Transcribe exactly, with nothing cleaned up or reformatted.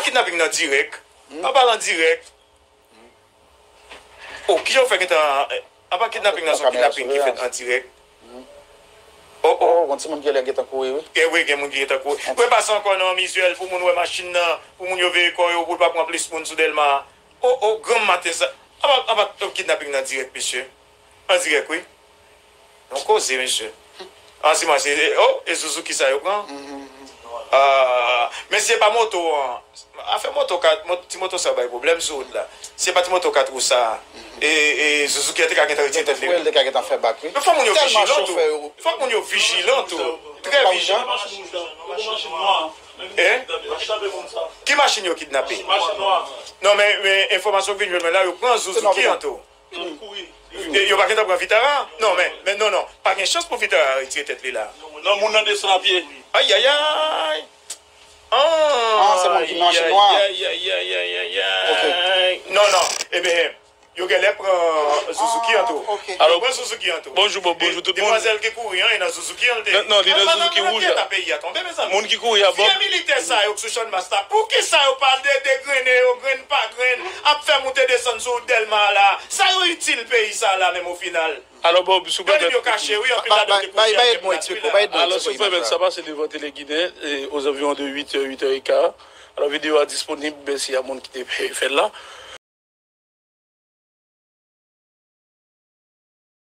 Kidnaping nan dirèk. An palan dirèk. Oh, kijan w fè gentan, apa kidnaping nan se yon kidnaping ki fèt an dirèk? Oh, oh. Oh, gon timoun ki lè gentan kouri, wi. Gen, wi, gen moun ki gentan kouri. Mwen pase ankò nan yon mizyèl pou moun wè machin nan, pou moun yo veye kò yo, pou l pa pran plis moun sou Dèlma. Oh, oh, granm maten sa. Apa, apa kidnaping nan dirèk, mesye. An dirèk, wi. Yon koze, mesye. An si mwen se, oh, e Suzuki sa yo pran? Ah, men se pa moto an. Afè moto kat, ti moto sa bay pwoblèm sou wout la. Se pa ti moto kat wou sa. E, e Suzuki an te ka gentan retire tèt li. Wi, li te ka gentan fè bak, wi. Men fòk moun yo vijilan tou. Fòk moun yo vijilan tou. Trè vijilan. Hein? Ki machin yo kidnape? Non, men, men enfòmasyon k vin jwenn mwen la, yo pran Suzuki an tou. Yo pa gentan pran Vitara? Non, men, men non, non. Pa gen chans pou Vitara retire tèt li la. Non, moun nan desann a pye. Ayayay! Ah, se moun ki nan machin nwa. Ayayay! Non, non. Ebyen, yo genlè pran Suzuki an tou. Yo pran Suzuki an tou. Bonjou, Bob. Bonjou, tout moun. Demwazèl ki kouri an, e nan Suzuki an l te ye. Non, li nan Suzuki wouj la. Peyi a tonbe, mezanmi. Moun ki kouri a Bob. Vye militè sa yo k sou Channmas la, poukisa yo pa de, degrennen yo, grenn pa grenn, ap fè moute desann sou wout Dèlma a la? Sa yo itil peyi sa a la menm ofinal? Alò, Bob, si w pèmèt. Yo kache, wi, anpil ladan yo te kouche atè pou latribi la. Alò, si w pèmèt, sa pase devan Tele Ginen, e, aux environs de huit heures, huit heures et quart. Alò, videyo a disponib, mèsi a moun ki te fè l la.